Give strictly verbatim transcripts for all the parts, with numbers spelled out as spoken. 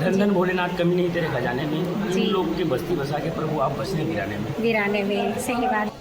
धन धन भोलेनाथ, कमी नहीं तेरे खजाने में। जी। इन लोग की बस्ती बसा के प्रभु आप बसने वीराने में। वीराने में, सही बात।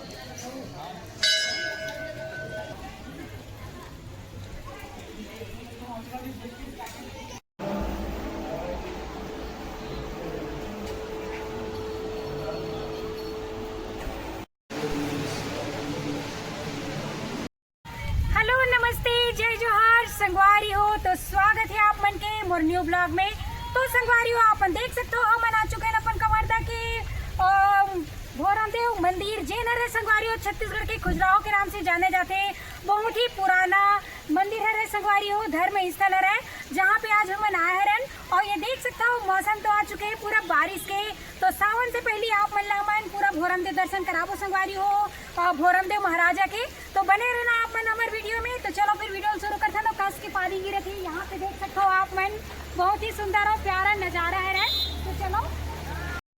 हेलो, नमस्ते, जय जोहार संगवारी हो। तो स्वागत है आप मन के मोर न्यू ब्लॉग में। तो संगवारी हो, आप मन देख सकते हो, हमन आ चुके हैं अपन कवर्धा के, अम, भोरमदेव मंदिर, जेन हरे संगवारी हो छत्तीसगढ़ के खजुराहो के नाम से जाने जाते। बहुत ही पुराना मंदिर हरे संगवारी हो, धर्म स्थल हरे, जहाँ पे आज हमन आए हरन। और ये देख सकता हो, मौसम तो आ चुके हैं पूरा बारिश के। तो सावन से पहले आप मन ला हमन पूरा भोरमदेव दर्शन कराबो संगवारी हो, अ, भोरमदेव महाराजा के। तो बने रहना आप मन हमर वीडियो में। तो चलो फिर वीडियो शुरू करथन। तो कस के पानी गिरत हे, यहाँ पे देख सकते हो आप मन, बहुत ही सुंदर और प्यारा नजारा हरे। तो चलो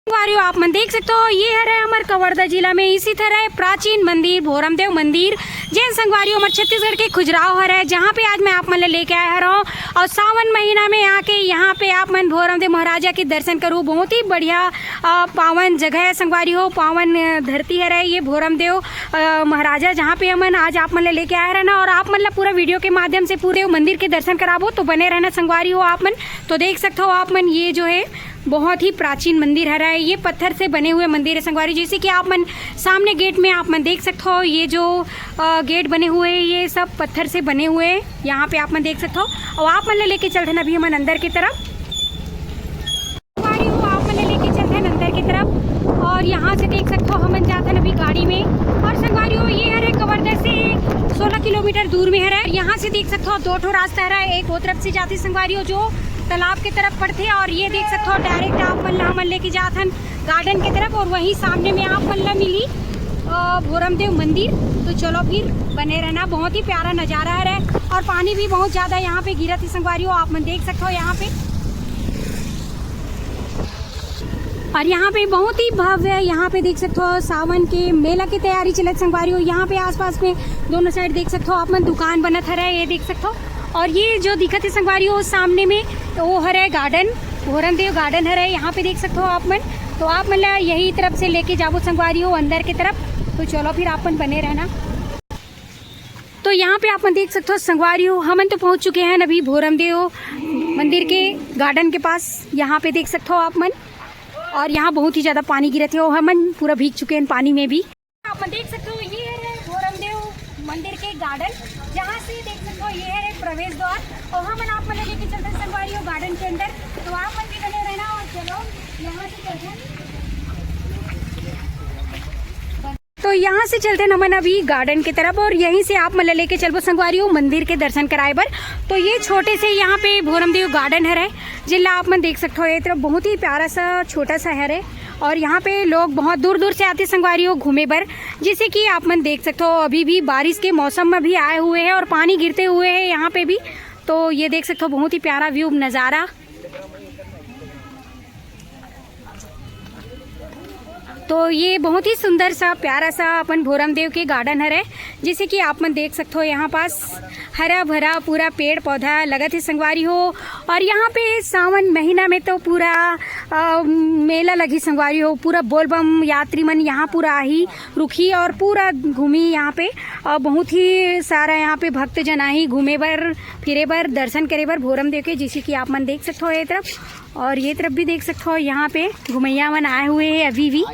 संगवारी हो, आप मन देख सकते हो, ये हरे हमर कवर्धा जिला में स्थित हरे प्राचीन मंदिर, भोरमदेव मंदिर, जेन संगवारी हो हमर छत्तीसगढ़ के खजुराहो हरे, जहाँ पे आज मैं आप मन ला लेके आए हरव। और सावन महीना में आके यहाँ पे आप मन भोरमदेव महाराजा के दर्शन करू। बहुत ही बढ़िया, अ, पावन जगह है संगवारी हो, पावन, अ, धरती हरे ये भोरमदेव, अ, महाराजा, जहाँ पे हमन आज आप मन ला लेके आए हरन। और आप मन ला पूरा वीडियो के माध्यम से पूरे मंदिर के दर्शन कराबो, तो बने रहना संगवारी हो आप मन। तो देख सकते हो आप मन, ये जो है बहुत ही प्राचीन मंदिर हरे, ये पत्थर से बने हुए मंदिर है संगवारी। जैसे कि आप मन सामने गेट में आप मन देख सकते हो, ये जो, अ, गेट बने हुए हैं, ये सब पत्थर से बने हुए हैं। यहाँ पे आप मन देख सकते हो, और आप मन ला लेके चलथन अभी हमन अंदर की तरफ। संगवारी हो, आप मन ला लेके चलथन अंदर की तरफ, और यहाँ से देख सकते हो हमन जाथन अभी गाड़ी में। और संगवारी हो, ये हरे कवर्धा से सोलह किलोमीटर दूर में हरे। यहाँ से देख सकते हो दो ठो रास्ता हरे, एक वो तरफ से जाथे संगवारी हो जो तालाब के तरफ पड़थे, और ये देख सकते हो डायरेक्ट आप मन ला हमन लेके जाथन गार्डन के तरफ, और वहीं सामने में आप मन ला मिली, अ, भोरमदेव मंदिर। तो चलो फिर बने रहना, बहुत ही प्यारा नजारा हरे, और पानी भी बहुत ज्यादा यहाँ पे गिरत हे संगवारी हो, आप मन देख सकते हो यहाँ पे। और यहाँ पे बहुत ही भव्य, यहाँ पे देख सकते हो सावन के मेला की तैयारी चलत संगवारी हो। यहाँ पे आसपास में दोनों साइड देख सकते हो आप मन दुकान बनत हरे, ये देख सकते हो। और ये जो दिखत हे संगवारी हो सामने में, वो हरे गार्डन, भोरमदेव गार्डन हरे, यहाँ पे देख सकते हो आप मन। तो आप मन ला यही तरफ से लेके जाबो संगवारी हो अंदर की तरफ। तो चलो फिर आप मन बने रहना। तो यहाँ पे आप मन देख सकते हो संगवारी हो, हमन तो पहुँच चुके हैं अभी भोरमदेव मंदिर के गार्डन के पास। यहाँ पे देख सकते हो आप मन, और यहाँ बहुत ही ज्यादा पानी गिरत हे, और हमन पूरा भीग चुके हैं पानी में भी। आप मन देख सकते हो, ये है भोरमदेव मंदिर के गार्डन, जहाँ से देख सकते हो ये है प्रवेश द्वार, और हमन आप मन लेके चलते हैं संगवारी हो गार्डन के अंदर। तो आप मन भी बने रहना, और चलो यहाँ से चलते हैं। तो यहाँ से चलते हैं हमन अभी गार्डन की तरफ, और यहीं से आप मन ला लेके चलबो संगवारी हो मंदिर के दर्शन कराए बर। तो ये छोटे से यहाँ पे भोरमदेव गार्डन हरे, जेला आप मन देख सकते हो, ये तरफ बहुत ही प्यारा सा छोटा सा हरे, और यहाँ पे लोग बहुत दूर दूर से आते संगवारी हो घूमे बर। जैसे कि आप मन देख सकते हो, अभी भी बारिश के मौसम में भी आए हुए हैं और पानी गिरते हुए है यहाँ पे भी। तो ये देख सकते हो, बहुत ही प्यारा व्यू नज़ारा। तो ये बहुत ही सुंदर सा प्यारा सा अपन भोरमदेव के गार्डन हरे, जैसे कि आप मन देख सकते हो यहाँ पास हरा भरा पूरा पेड़ पौधा लगत हे संगवारी हो। और यहाँ पे सावन महीना में तो पूरा, अ, मेला लगही संगवारी हो, पूरा बोलबम यात्री मन यहाँ पूरा आही, रुकही और पूरा घूमी यहाँ पे। और बहुत ही सारा यहाँ पे भक्त जन आही घूमे बर, फिरे बर, दर्शन करे बर भोरमदेव के, जैसे कि आप मन देख सकते हो ये तरफ। और ये तरफ भी देख सकते हो, यहाँ पे घुमैया मन आए हुए हैं अभी भी।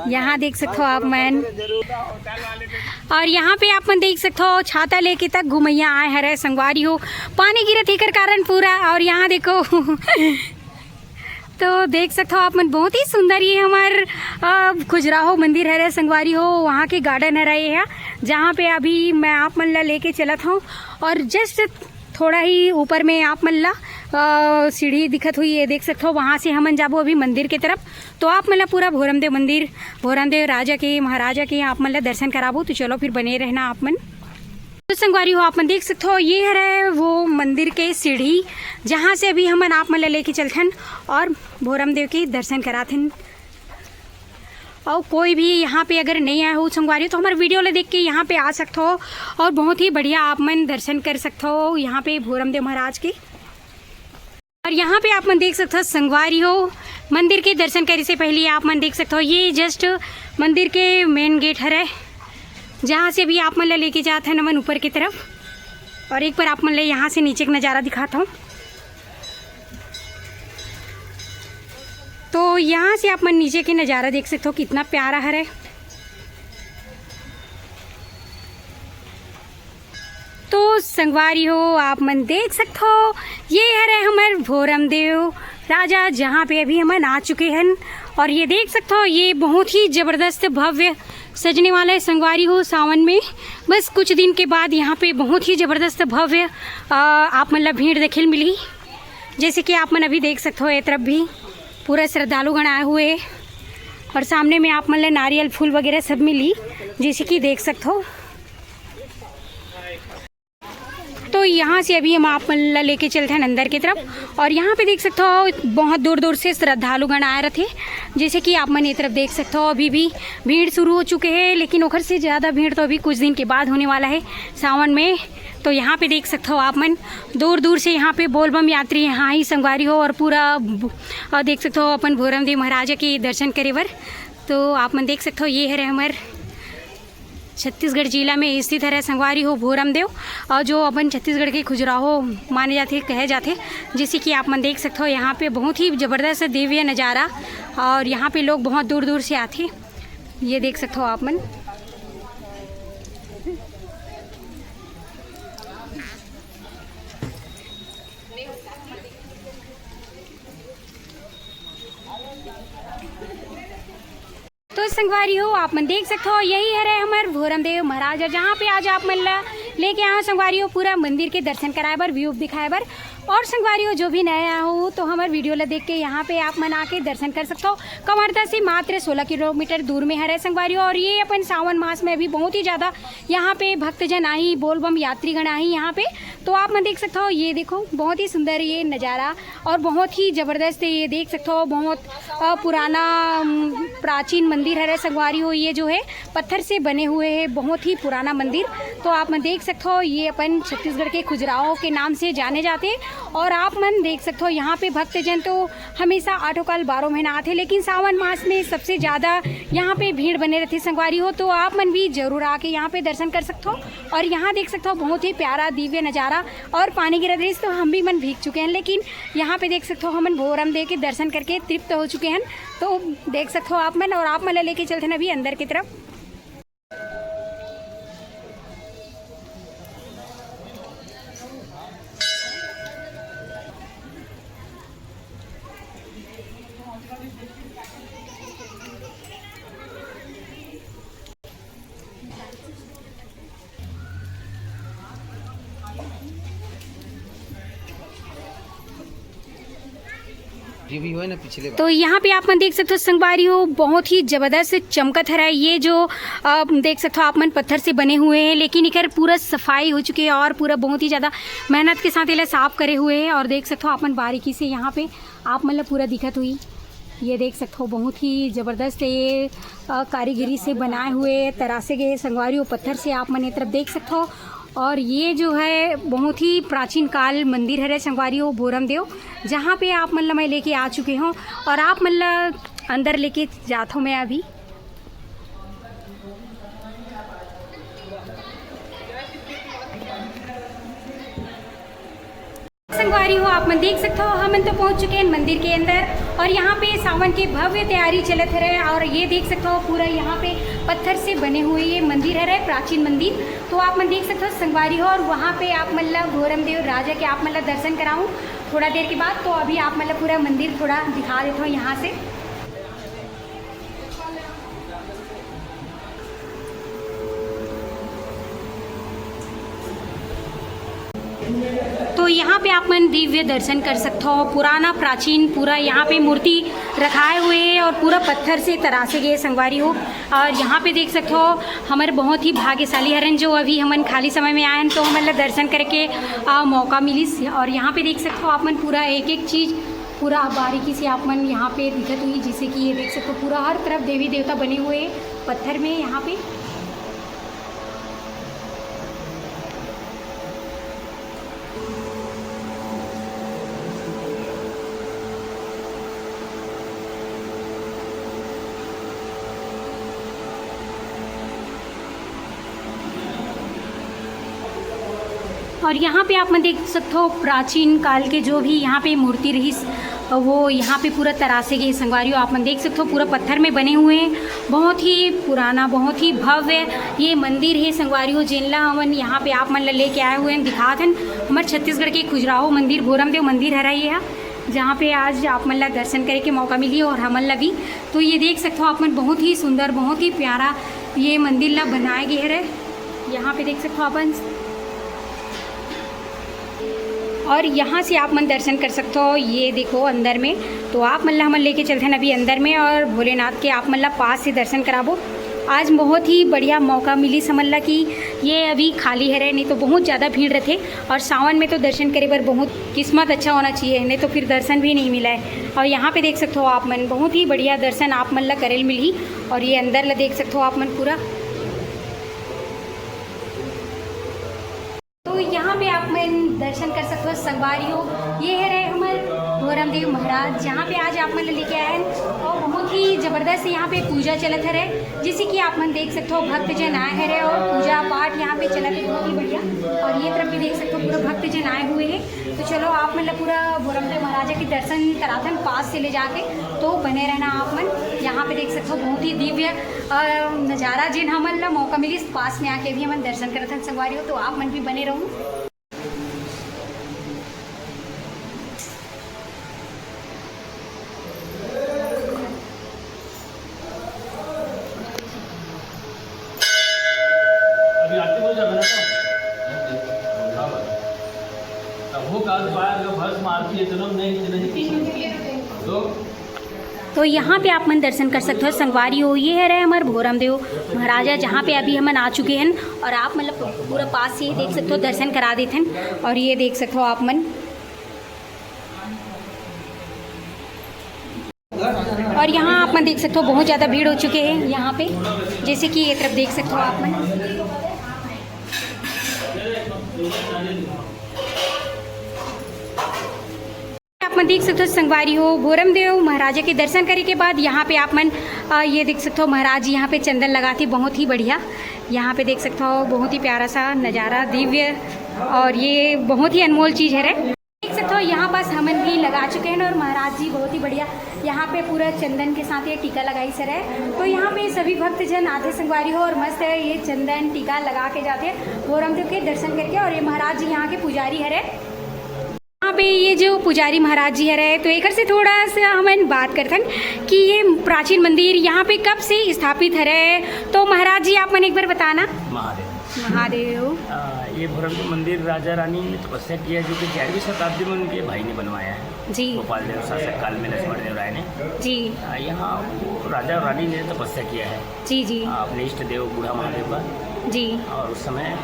यहाँ देख सकते हो आप मन, और यहाँ पे आप मन देख सकते हो छाता लेके तक घुमैया आए हरे संगवारी हो। पानी गिरत एकर कारण पूरा, और यहाँ देखो तो देख सकते हो आप मन, बहुत ही सुंदर ये हमार, अ, खजुराहो मंदिर हरे संगवारी हो, वहाँ के गार्डन हरे ये है, जहाँ पे अभी मैं आप मन ला लेके चलत हूँ। और जस्ट थोड़ा ही ऊपर में आप मन ला, अ, सीढ़ी दिखत हुई, ये देख सकते हो, वहाँ से हमन जाबो अभी मंदिर के तरफ। तो आप मन ला पूरा भोरमदेव मंदिर, भोरमदेव राजा के, महाराजा के आप मन ला दर्शन कराबो। तो चलो फिर बने रहना आप मन। तो संगवारी हो, आप मन देख सकते हो, ये हरे वो मंदिर के सीढ़ी, जहाँ से अभी हमन आप मन ला लेके चलथन और भोरमदेव के दर्शन कराथन। और कोई भी यहाँ पे अगर नहीं आए हो संगवारी, तो हमारे वीडियो ला देख के यहाँ पे आ सकते हो और बहुत ही बढ़िया आप मन दर्शन कर सकते हो यहाँ पे भोरमदेव महाराज के। और यहाँ पे आप मन देख सकथो संगवारी हो, मंदिर के दर्शन करे से पहले आप मन देख सकथो, ये just मंदिर के main gate हरे, जहाँ से भी आप मन ला लेके जात हन हमन ऊपर की तरफ। और एक बार आप मन ले यहाँ से नीचे के नज़ारा दिखाता हूँ। तो यहाँ से आप मन नीचे के नज़ारा देख सकते हो, कितना प्यारा हरे। तो संगवारी हो, आप मन देख सकते हो, ये हरे हमर भोरम देव राजा, जहाँ पे अभी हमन आ चुके हैं। और ये देख सकते हो, ये बहुत ही ज़बरदस्त भव्य सजने वाला है संगवारी हो सावन में। बस कुछ दिन के बाद यहाँ पे बहुत ही ज़बरदस्त भव्य, अ, आप मन ला भीड़ देखे ल मिली। जैसे कि आप मन अभी देख सकते हो, ये तरफ भी पूरा श्रद्धालुगण आए हुए हैं। और सामने में आप मन ला नारियल फूल वगैरह सब मिली, जैसे कि देख सकते हो। तो यहाँ से अभी हम आप मन ला लेके चलते हैं अंदर की तरफ। और यहाँ पे देख सकते हो, बहुत दूर दूर से श्रद्धालुगण आए रहते, जैसे कि आप मन ये तरफ देख सकते हो। अभी भी भीड़ शुरू हो चुके हैं, लेकिन ओखर से ज़्यादा भीड़ तो अभी कुछ दिन के बाद होने वाला है सावन में। तो यहाँ पे देख सकते हो आप मन, दूर दूर से यहाँ पे बोलबम यात्री यहाँ ही संगवारी हो, और पूरा ब-, और देख सकते हो अपन भोरमदेव महाराज के दर्शन करे बर। तो आप मन देख सकते हो, ये हरे हमर छत्तीसगढ़ जिला में स्थित हरे संगवारी हो भोरमदेव, और जो अपन छत्तीसगढ़ के खजुराहो माने जाते, कहे जाते। जैसे कि आप मन देख सकते हो, यहाँ पे बहुत ही ज़बरदस्त दिव्य नज़ारा, और यहाँ पे लोग बहुत दूर दूर से आते, ये देख सकते हो आप मन। तो संगवारी हो, आप मन देख सकते हो, यही हरे हमर भोरमदेव महाराज, जहाँ पे आज आप मन ला लेके आए हो संगवारी हो, पूरा मंदिर के दर्शन कराए बर, व्यू दिखाए बर। और संगवारी हो, जो भी नया हो तो हमर वीडियो ला देख के यहाँ पे आप मन आके दर्शन कर सकते हो। कवर्धा से मात्र सोलह किलोमीटर दूर में हरे संगवारी हो। और ये अपन सावन मास में अभी बहुत ही ज़्यादा यहाँ पे भक्तजन आही, बोलबम यात्रीगण आही यहाँ पे। तो आप मन देख सकते हो, ये देखो, बहुत ही सुंदर ये नज़ारा और बहुत ही ज़बरदस्त है। ये देख सकते हो, बहुत अ, पुराना, अम, प्राचीन मंदिर हरे संगवारी हो। ये जो है पत्थर से बने हुए है, बहुत ही पुराना मंदिर। तो आप मन देख सकते हो, ये अपन छत्तीसगढ़ के खजुराहो के नाम से जाने जाते हैं। और आप मन देख सकते हो, यहाँ पे भक्तजन तो हमेशा आठों काल बारह महीना आते, लेकिन सावन मास में सबसे ज़्यादा यहाँ पे भीड़ बने रहती संगवारी हो। तो आप मन भी जरूर आके यहाँ पे दर्शन कर सकते हो। और यहाँ देख सकते हो, बहुत ही प्यारा दिव्य नज़ारा और पानी गिरत रहिस तो हम भी मन भीग चुके हैं, लेकिन यहाँ पे देख सकते हो, हमन भोरमदेव के दर्शन करके तृप्त हो चुके हैं। तो देख सकते हो आप मन, और आप मन ला लेके चलते हैं अभी अंदर की तरफ। ये भी हुआ ना पिछले बार। तो यहाँ पे आप मन देख सकते हो संगवारी हो, बहुत ही जबरदस्त चमकत हरा है। ये जो आप देख सकते हो, आप मन पत्थर से बने हुए हैं, लेकिन इकर पूरा सफाई हो चुकी है और पूरा बहुत ही ज़्यादा मेहनत के साथ इला साफ करे हुए हैं। और देख सकते हो आप मन बारीकी से यहाँ पे आप मन ला पूरा दिखत हुई। ये देख सकते हो, बहुत ही ज़बरदस्त है ये, अ, कारीगरी से बनाए हुए, तराशे गए संगवारी हो पत्थर से। आप मन ये तरफ देख सकते हो, और ये जो है बहुत ही प्राचीन काल मंदिर हरे संगवारी हो भोरमदेव, जहाँ पे आप मन ला मैं लेके आ चुके हों और आप मन ला अंदर लेके जात हों मैं अभी। संगवारी हो, आप मन देख सकते हो, हमन तो पहुंच चुके हैं मंदिर के अंदर और यहाँ पे सावन के भव्य तैयारी चलत हरे। और ये देख सकते हो, पूरा यहाँ पे पत्थर से बने हुए ये मंदिर हरे, प्राचीन मंदिर। तो आप मन देख सकते हो संगवारी हो, और वहाँ पे आप मन ला भोरमदेव राजा के आप मन ला दर्शन कराऊँ थोड़ा देर के बाद। तो अभी आप मन ला पूरा मंदिर थोड़ा दिखा देता हूँ यहाँ से। तो यहाँ पे आप मन दिव्य दर्शन कर सकते हो। पुराना प्राचीन पूरा यहाँ पे मूर्ति रखाए हुए है और पूरा पत्थर से तराशे गए संगवारी हो। और यहाँ पे देख सकते हो, हमर बहुत ही भाग्यशाली हरन जो अभी हमन खाली समय में आए हैं, तो हमन ला दर्शन करके, आ, मौका मिलिस। और यहाँ पे देख सकते हो आप मन, पूरा एक एक चीज़ पूरा बारीकी से आप मन यहाँ पे दिखत हुई, जैसे कि ये देख सकते हो, पूरा हर तरफ देवी देवता बने हुए हैं पत्थर में यहाँ पे। और यहाँ पे आप मन देख सकते हो प्राचीन काल के जो भी यहाँ पे मूर्ति रहिस, वो यहाँ पे पूरा तरासे गए संगवारी हो। आप मन देख सकते हो पूरा पत्थर में बने हुए हैं, बहुत ही पुराना, बहुत ही भव्य ये मंदिर है संगवारी हो। जेन ला हमन यहाँ पे आप मन ला लेके आए हुए हैं, दिखात हन। हमर छत्तीसगढ़ के खजुराहो मंदिर, भोरमदेव मंदिर हरा ये है, जहाँ पे आज आप मन ला दर्शन करे के मौका मिली और हमन ला भी। तो ये देख सकते हो आप मन, बहुत ही सुंदर, बहुत ही प्यारा ये मंदिर ला बनाए गए हरे। यहाँ पे देख सकते हो अपन, और यहाँ से आप मन दर्शन कर सकते हो। ये देखो अंदर में, तो आप मन ला हमन लेके चलते हैं अभी अंदर में और भोलेनाथ के आप मन ला पास से दर्शन कराबो। आज बहुत ही बढ़िया मौका मिली समझ ला कि ये अभी खाली हरे, नहीं तो बहुत ज़्यादा भीड़ रहते। और सावन में तो दर्शन करे बर बहुत किस्मत अच्छा होना चाहिए, नहीं तो फिर दर्शन भी नहीं मिला है। और यहाँ पे देख सकते हो आप मन, बहुत ही बढ़िया दर्शन आप मन ला करे ल मिलही। और ये अंदर ला देख सकते हो आप मन पूरा। तो यहाँ पे आप मन दर्शन कर सकते हो संगवारी हो। ये हरे हमर भोरमदेव महाराज, जहाँ पे आज आप मन ला लेके आए हैं। और बहुत ही जबरदस्त यहाँ पे पूजा चलत हरे, जैसे कि आप मन देख सकते हो भक्तजन आए हरे और पूजा पाठ यहाँ पे चलत है बहुत ही बढ़िया। और ये तरफ भी देख सकते हो पूरा भक्तजन आए हुए हैं। तो चलो आप मन ला पूरा भोरमदेव महाराजा के दर्शन कराथन पास से ले जाके। तो बने रहना आप मन। यहाँ पे देख सकते हो बहुत ही दिव्य अ, नज़ारा, जिन हमन ला मौका मिलिस पास में आके भी हमन दर्शन करत हन संगवारी हो, तो आप मन भी बने रहू। अभी आरती हो जावे ना तो? हाँ भाई। तब वो काल बार अगर भस्म आरती है, जन्म नहीं, नहीं। तो तो यहाँ पे आप मन दर्शन कर सकते हो संगवारी हो। ये हरे हमर भोरमदेव महाराजा, जहाँ पे अभी हमन आ चुके हैं। और आप मतलब पूरा पास से देख सकते हो, दर्शन करा देते हैं। और ये देख सकते हो आप मन, और यहाँ आप मन देख सकते हो बहुत ज़्यादा भीड़ हो चुके हैं यहाँ पे, जैसे कि ये तरफ देख सकते हो आप मन। आप मन देख सकते हो संगवारी हो, भोरमदेव महाराजा के दर्शन करे के बाद यहाँ पे आप मन अ, ये देख सकते हो महाराज जी यहाँ पे चंदन लगाते, बहुत ही बढ़िया। यहाँ पे देख सकते हो बहुत ही प्यारा सा नज़ारा, दिव्य, और ये बहुत ही अनमोल चीज़ है रे। देख सकते हो यहाँ पास हमन भी लगा चुके हैं और महाराज जी बहुत ही बढ़िया यहाँ पे पूरा चंदन के साथ ये टीका लगाई सर है। तो यहाँ पे सभी भक्तजन आते संगवारी हो और मस्त है ये चंदन टीका लगा के जाते हैं भोरमदेव के दर्शन करके। और ये महाराज जी यहाँ के पुजारी हरे। यहाँ पे ये जो पुजारी महाराज जी हरे, तो एकर से थोड़ा सा हमन बात करथन कि ये प्राचीन मंदिर यहाँ पे कब से स्थापित हरे। तो महाराज जी, आप मन एक बार बताना। महादेव। महादेव। आ, ये भोरमदेव मंदिर राजा रानी ने तपस्या किया, जो कि ग्यारहवीं शताब्दी में उनके भाई ने बनवाया है। जी। गोपाल देव शासक काल में लक्ष्मण देव राय ने। जी। आ, यहाँ वो राजा और रानी ने तपस्या किया है। जी, जी। आ, अपने इष्ट देव बूढ़ा महादेव का। जी। और उस समय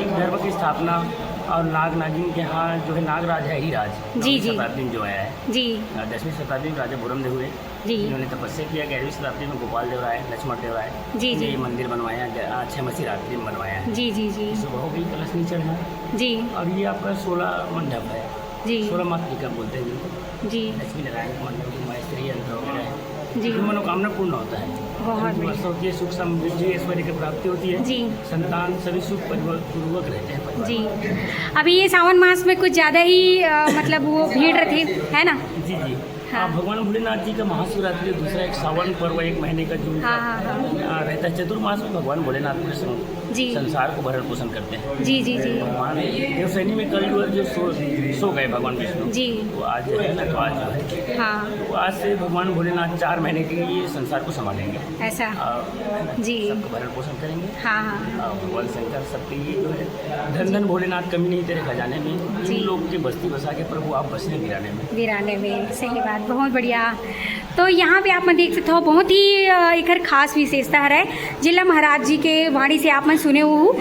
एक धर्म की स्थापना और नाग नागिन के यहाँ जो है नागराज है ही राज, जी, नौवीं जी। शताब्दी में जो आया है। जी। आ, दसवीं शताब्दी में राजा भोरमदेव हुए। जी। इन्होंने तपस्या किया, ग्यारहवीं शताब्दी में गोपाल देव राय, लक्ष्मण देव राय, जी, इन्होंने जी। ये मंदिर बनवाया, ग-, आ, छह मासी रात्रि में बनवाया है। जी, जी, जी। सुबह हो गई कलश नहीं चढ़ना। जी। और ये आपका सोलह मंडप है। जी। सोलह मातृका बोलते हैं जिनको। जी। लक्ष्मी नारायण का मंडप, जो माहेश्वरी यंत्र वगैरह है। जी। इसमें मनोकामना पूर्ण होता है। बहुत धन की बढ़िया। वर्षा होती है, सुख समृद्धि ऐश्वर्य की प्राप्ति होती है। जी। संतान सभी सुख परिवार पूर्वक रहते हैं परिवार जी। में। अभी ये सावन मास में कुछ ज़्यादा ही, अ, मतलब वो भीड़ रहती है ना? जी, जी। हाँ। आप भगवान भोलेनाथ जी का महाशिवरात्रि, दूसरा एक सावन पर्व, एक महीने का जो हाँ, हाँ, हाँ। आ, रहता है चतुर्मास में, भगवान भोलेनाथ पूरे सं-, जी। संसार को भरण पोषण करते हैं। जी, जी, जी। भगवान देवसैनी में कल जो है जो सो, सो गए भगवान विष्णु, जी। वो आज जो है ना, तो आज जो है, हाँ। तो आज से भगवान भोलेनाथ चार महीने के लिए संसार को संभालेंगे। ऐसा। और, है ना, जी। सबको भरण पोषण करेंगे। हाँ, हाँ। और भगवान शंकर सबके लिए जो है धन धन भोलेनाथ, कमी नहीं तेरे खजाने में। जी। इन लोग की बस्ती बसा के प्रभु आप बसे वीराने में। वीराने में, सही बात, बहुत बढ़िया। तो यहाँ पे आप मन देख सकते हो, बहुत ही, अ, एकर खास विशेषता हरे, जिला महाराज जी के वाणी से आप मन सुने हो।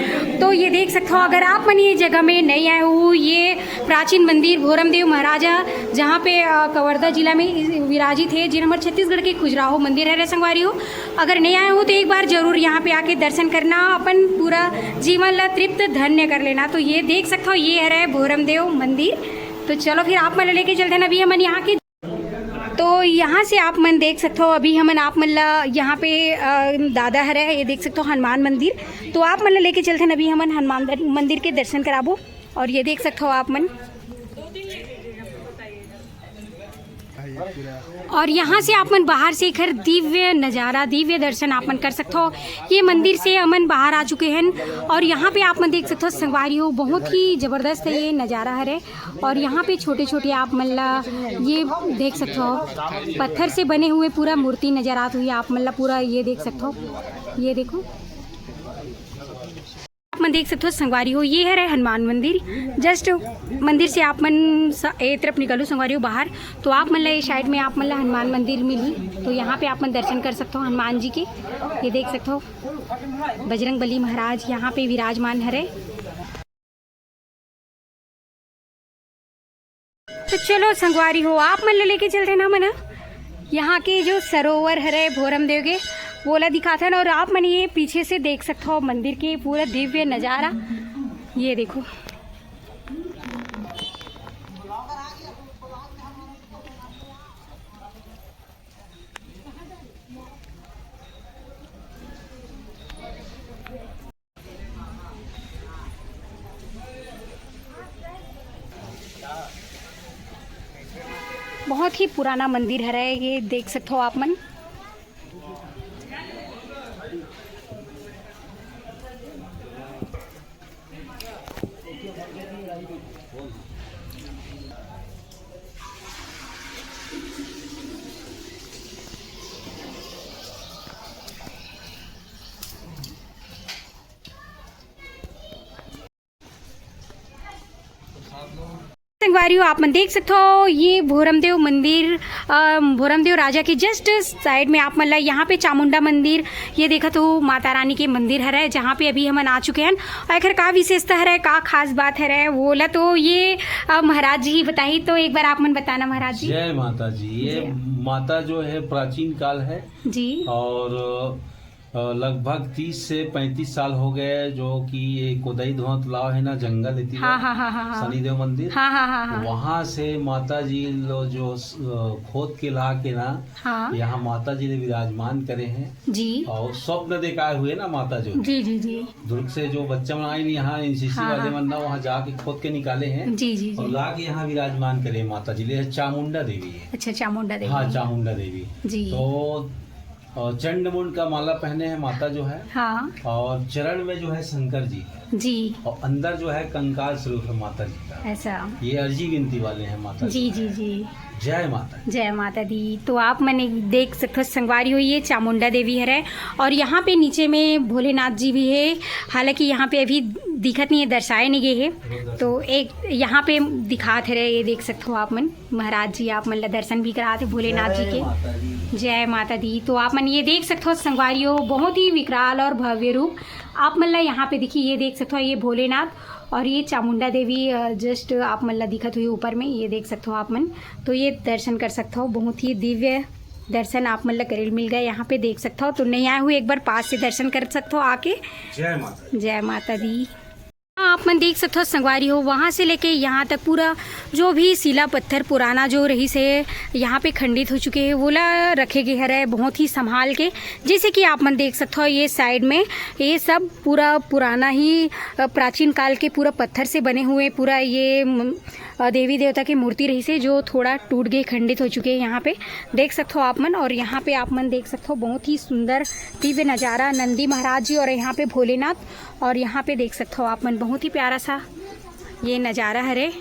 तो ये देख सकते हो, अगर आप मन ये जगह में नहीं आए हो, ये प्राचीन मंदिर भोरमदेव महाराजा, जहाँ पे, अ, कवर्धा जिला में विराजित है, जिन हमर छत्तीसगढ़ के खजुराहो मंदिर हरे संगवारी हो। अगर नहीं आए हो तो एक बार जरूर यहाँ पे आके दर्शन करना, अपन पूरा जीवन ला तृप्त धन्य कर लेना। तो ये देख सकते हो, ये हरे भोरमदेव मंदिर। तो चलो फिर आप मन लेके चलते हैं अभी हमन यहाँ के। तो यहाँ से आप मन देख सकते हो, अभी हमन आप मन ला यहाँ पे, अ, दादा हरे, ये देख सकते हो हनुमान मंदिर। तो आप मन ला लेके चलते हैं अभी हमन हनुमान दर-, मंदिर के दर्शन कराबो। और ये देख सकथो आप मन, और यहाँ से आप मन बाहर से एकर दिव्य नजारा, दिव्य दर्शन आप मन कर सकथो। ये मंदिर से हमन बाहर आ चुके हैं और यहाँ पे आप मन देख सकथो संगवारी हो, बहुत ही जबरदस्त ये नजारा हरे। और यहाँ पे छोटे छोटे आप मन ला ये देख सकथो, पत्थर से बने हुए पूरा मूर्ति नजर आत हुई आप मन ला, पूरा ये देख सकथो। ये देखो, आप मन देख सकथो संगवारी हो, ये हरे हनुमान मंदिर। जस्ट मंदिर से आप मन स-, ए तरफ निकलू संगवारी हो बाहर, तो आप मन ला ये साइड में आप मन ला हनुमान मंदिर मिली, तो यहाँ पे आप मन दर्शन कर सकथो हनुमान जी के। ये देख सकथो बजरंग बली महाराज यहाँ पे विराजमान हरे। तो चलो संगवारी हो, आप मन ले लेके चलते ना मना, यहाँ के जो सरोवर हरे भोरम देव के, वोला दिखाथन। और आप मन ये पीछे से देख सकथो मंदिर के पूरा दिव्य नजारा। ये देखो, बहुत ही पुराना मंदिर हरे, ये देख सकथो आप मन। संगवारी हो, आप मन देख सकथो, ये भोरमदेव मंदिर, अ, भोरमदेव राजा के just side में आप मन ला यहाँ पे चामुंडा मंदिर, ये देखत हो माता रानी के मंदिर हरे, जहाँ पे अभी हमन आ चुके हैं। और एकर का विशेषता हरे, का खास बात हरे, वोला तो ये, अ, महाराज जी ही बताही। तो एक बार आप मन बताना महाराज जी। जय माता जी। ये जय। माता जो है प्राचीन काल है जी। और अ, लगभग तीस से पैंतीस साल हो गए, जो कि ये कोदई धुआं तालाब है ना, जंगल इति हाँ, हाँ, हाँ, हाँ, हाँ। शनिदेव मंदिर। हाँ, हाँ, हाँ, हाँ। वहाँ से माता जी लो जो स-, अ, खोद के ला के ना, हाँ। यहाँ माता जी ने विराजमान करे हैं। जी। और स्वप्न देखाए हुए ना माता जो। जी, जी, जी। दुर्ग से जो बच्चा मन आए नहीं यहाँ, एनसीसी हाँ, वाले हाँ। मन ना, वहाँ जाके खोद के निकाले हैं। जी, जी, और जी। ला के यहाँ विराजमान करे हैं माता जी। ले चामुंडा देवी है। अच्छा, चामुंडा देवी। हाँ, चामुंडा देवी। जी। तो और चंड मुंड का माला पहने हैं माता जो है। हाँ। और चरण में जो है शंकर जी है। जी। और अंदर जो है कंकाल स्वरूप है माता जी का। ऐसा। ये अर्जी विनती वाले हैं माता जी, जो जी, है। जी। जय माता दी। जय माता दी। तो आप मन एक देख सकथो संगवारी हो, ये चामुंडा देवी हरे और यहाँ पे नीचे में भोलेनाथ जी भी है, हालांकि यहाँ पे अभी दिखत नहीं है, दर्शाए नहीं गए है। तो एक यहाँ पे दिखात हरे, ये देख सकथो आप मन। महाराज जी आप मन ला दर्शन भी करात हे भोलेनाथ जी के। जय माता दी। जय माता दी। तो आप मन ये देख सकथो संगवारी हो, बहुत ही विकराल और भव्य रूप आप मन ला यहाँ पे दिखी। ये देख सकथो, ये भोलेनाथ और ये चामुंडा देवी, अ, just आप मन ला दिखत हुई ऊपर में, ये देख सकथो आप मन। तो ये दर्शन कर सकथो, बहुत ही दिव्य दर्शन आप मन ला करे ल मिल गए। यहाँ पे देख सकथो, तो नहीं आए हुए एक बार पास से दर्शन कर सकथो आके। जय माता दी। जय माता दी। आप मन देख सकथो संगवारी हो, वहाँ से लेके यहाँ तक पूरा जो भी शिला पत्थर पुराना जो रहिस हे, यहाँ पे खंडित हो चुके हैं, वोला रखे गए हरे बहुत ही संभाल के। जैसे कि आप मन देख सकथो, ये side में ये सब पूरा पुराना ही, अ, प्राचीन काल के पूरा पत्थर से बने हुए पूरा ये, म, अ, देवी देवता की मूर्ति रहिस हे, जो थोड़ा टूट गए, खंडित हो चुके हैं। यहाँ पे देख सकथो आप मन, और यहाँ पे आप मन देख सकथो बहुत ही सुंदर दिव्य नज़ारा, नंदी महाराज जी और यहाँ पे भोलेनाथ। और यहाँ पे देख सकथो आप मन, बहुत ही प्यारा सा ये नज़ारा हरे।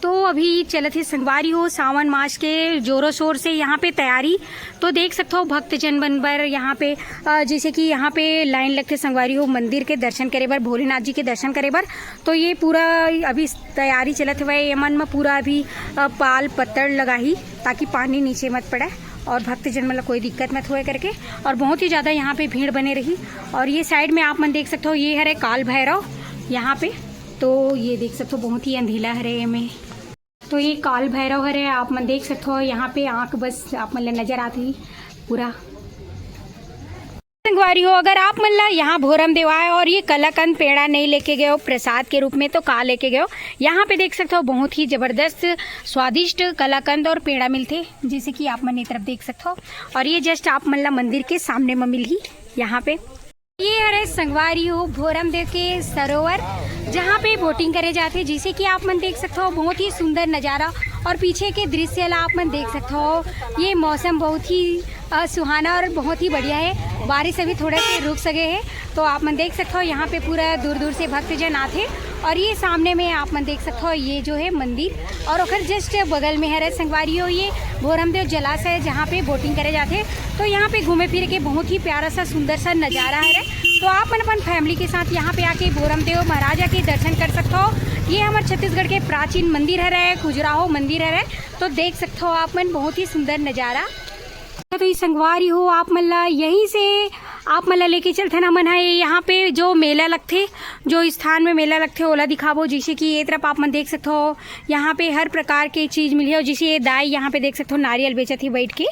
तो अभी चलत हे संगवारी हो सावन मास के जोरों शोर से यहाँ पे तैयारी। तो देख सकथो भक्तजन मन बर यहाँ पे, अ, जैसे कि यहाँ पे line लगथे संगवारी हो मंदिर के दर्शन करे बर, भोलेनाथ जी के दर्शन करे बर। तो ये पूरा अभी तैयारी चलत हवय, एमन म पूरा अभी, अ, पाल पत्तड़ लगाही, ताकि पानी नीचे मत पड़े और भक्तजन मन ल कोई दिक्कत मत होए करके। और बहुत ही ज़्यादा यहाँ पे भीड़ बने रही। और ये side में आप मन देख सकथो, ये हरे काल भैरव यहाँ पे। तो ये देख सकथो, बहुत ही अंधेला हरे एमे। तो ये काल भैरव हरे, आप मन देख सकथो, यहाँ पे आँख बस आप मन ल नजर आत ही पूरा। संगवारी हो, अगर आप मन ला यहाँ भोरम देव आए और ये कलाकंद पेड़ा नहीं लेके गए हो प्रसाद के रूप में, तो का लेके गए हो? यहाँ पे देख सकते हो, बहुत ही जबरदस्त स्वादिष्ट कलाकंद और पेड़ा मिलथे, जैसे कि आप मन ये तरफ देख सकते हो। और ये just आप मन ला मंदिर के सामने में मिलही यहाँ पे। ये हरे संगवारी हो भोरमदेव के सरोवर, जहाँ पे बोटिंग करे जाथे। जैसे कि आप मन देख सकते हो, बहुत ही सुंदर नज़ारा। और पीछे के दृश्य ला आप मन देख सकते हो, ये मौसम बहुत ही अ, सुहाना और बहुत ही बढ़िया है। बारिश अभी थोड़ा से रुक सके है, तो आप मन देख सकते हो, यहाँ पे पूरा दूर दूर से भक्तजन आथे। और ये सामने में आप मन देख सकते हो, ये जो है मंदिर, और ओकर जस्ट बगल में हरे संगवारी हो ये भोरमदेव जलाशय, जहाँ पे बोटिंग करे जाथे। तो यहाँ पे घूमे फिरे के बहुत ही प्यारा सा सुंदर सा नज़ारा हरे। तो आप मन अपन फैमिली के साथ यहाँ पे आके भोरमदेव महाराजा के दर्शन कर सकते हो। ये हमारे छत्तीसगढ़ के प्राचीन मंदिर हरे, खजुराहो मंदिर हरे। तो देख सकते हो आप मन, बहुत ही सुंदर नज़ारा। तो ये संगवारी हो, आप मन ला यहीं से आप मन ला लेके चलथन हमन ह। यहाँ पे जो मेला लगथे, जो स्थान में मेला लगथे, ओला दिखाबो। जैसे कि ये तरफ आप मन देख सकते हो, यहाँ पे हर प्रकार के चीज़ मिलही। और जैसे ये दाई यहाँ पे देख सकते हो, नारियल बेचत ही बैठ के,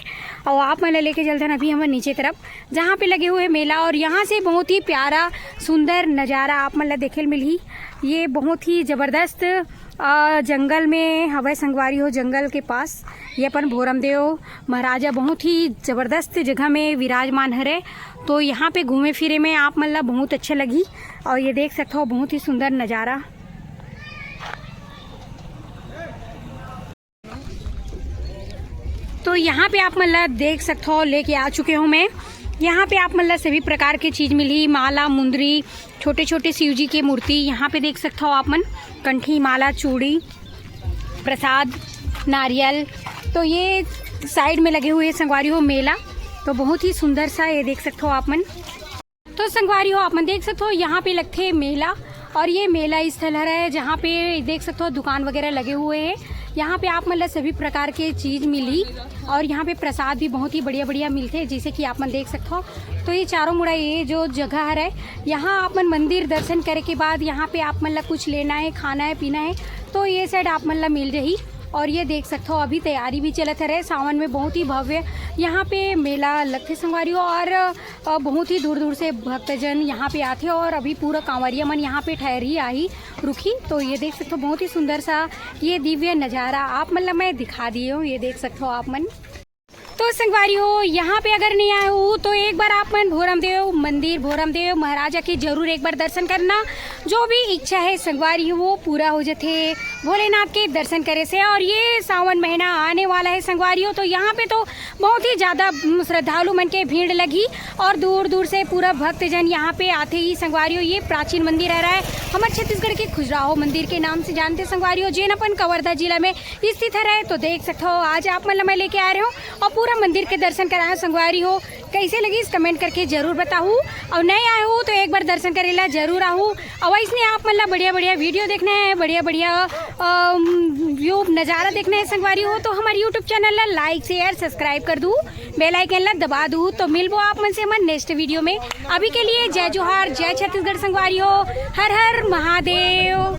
और आप मन ला लेके चलथन अभी हमन नीचे तरफ, जहाँ पे लगे हुए मेला। और यहाँ से बहुत ही प्यारा सुंदर नज़ारा आप मन ला देखे ल मिलही। ये बहुत ही ज़बरदस्त अ, जंगल में हवय संगवारी हो, जंगल के पास ये अपन भोरमदेव महाराजा बहुत ही जबरदस्त जगह में विराजमान हरे। तो यहाँ पे घूमे फिरे में आप मन ला बहुत अच्छा लगही। और ये देख सकते हो, बहुत ही सुंदर नज़ारा। तो यहाँ पे आप मन ला देख सकते हो, लेके आ चुके हूँ मैं। यहाँ पे आप मन ला सभी प्रकार के चीज़ मिलही, माला, मुंदरी, छोटे छोटे शिव जी के मूर्ति यहाँ पे देख सकते हो आप मन, कंठी, माला, चूड़ी, प्रसाद, नारियल। तो ये साइड में लगे हुए संगवारी हो मेला, तो बहुत ही सुंदर सा ये देख सकते हो आप मन। तो संगवारी हो, आप मन देख सकते हो, यहाँ पे लगथे मेला। और ये मेला स्थल हरे, जहाँ पे देख सकते हो दुकान वगैरह लगे हुए हैं। यहाँ पे आप मन ला सभी प्रकार के चीज़ मिली। और यहाँ पे प्रसाद भी बहुत ही बढ़िया बढ़िया मिलथे, जैसे कि आप मन देख सकते हो। तो ये चारों मुड़ा, ये जो जगह हरे, यहाँ आप मन मंदिर दर्शन करे के बाद यहाँ पे आप मन ला कुछ लेना है, खाना है, पीना है, तो ये साइड आप मन ला मिल जाही। और ये देख सकते हो, अभी तैयारी भी चलत हरे। सावन में बहुत ही भव्य यहाँ पे मेला लगथे संगवारी हो। और अ, बहुत ही दूर दूर से भक्तजन यहाँ पे आथे और अभी पूरा कांवरिया मन यहाँ पे ठहरही, आही, रुकही। तो ये देख सकते हो, बहुत ही सुंदर सा ये दिव्य नज़ारा आप मन ला मैं दिखा दिए हूँ। ये देख सकते हो आप मन। तो संगवारी हो, यहाँ पे अगर नहीं आए हो तो एक बार आप मन भोरमदेव मंदिर, भोरमदेव महाराजा के जरूर एक बार दर्शन करना। जो भी इच्छा है संगवारी हो, वो पूरा हो जाथे भोलेनाथ के दर्शन करे से। और ये सावन महीना आने वाला है संगवारी हो, तो यहाँ पे तो बहुत ही ज़्यादा, उम, श्रद्धालु मन के भीड़ लगी और दूर दूर से पूरा भक्तजन यहाँ पे आथे ही संगवारी हो। ये प्राचीन मंदिर हरे, हमर छत्तीसगढ़ के खजुराहो मंदिर के नाम से जानथे संगवारी हो, जेन अपन कवर्धा जिला में स्थित हरे। तो देख सकते हो, आज आप मन ला मैं लेके आ रहे हो और पूरा मंदिर के दर्शन कराए संगवारी हो। कैसे लगिस, comment करके जरूर बताहू। और नए आए हो तो एक बार दर्शन करे ला जरूर आहू। और वैसने आप मन ला बढ़िया बढ़िया video देखना है, बढ़िया बढ़िया अम, view नज़ारा देखना है संगवारी हो, तो हमारे YouTube channel ला like, share, subscribe कर दू, bell icon ला दबा दू। तो मिलबो आप मन से हमर next video में। अभी के लिए जय जोहार, जय छत्तीसगढ़ संगवारी हो, हर हर महादेव।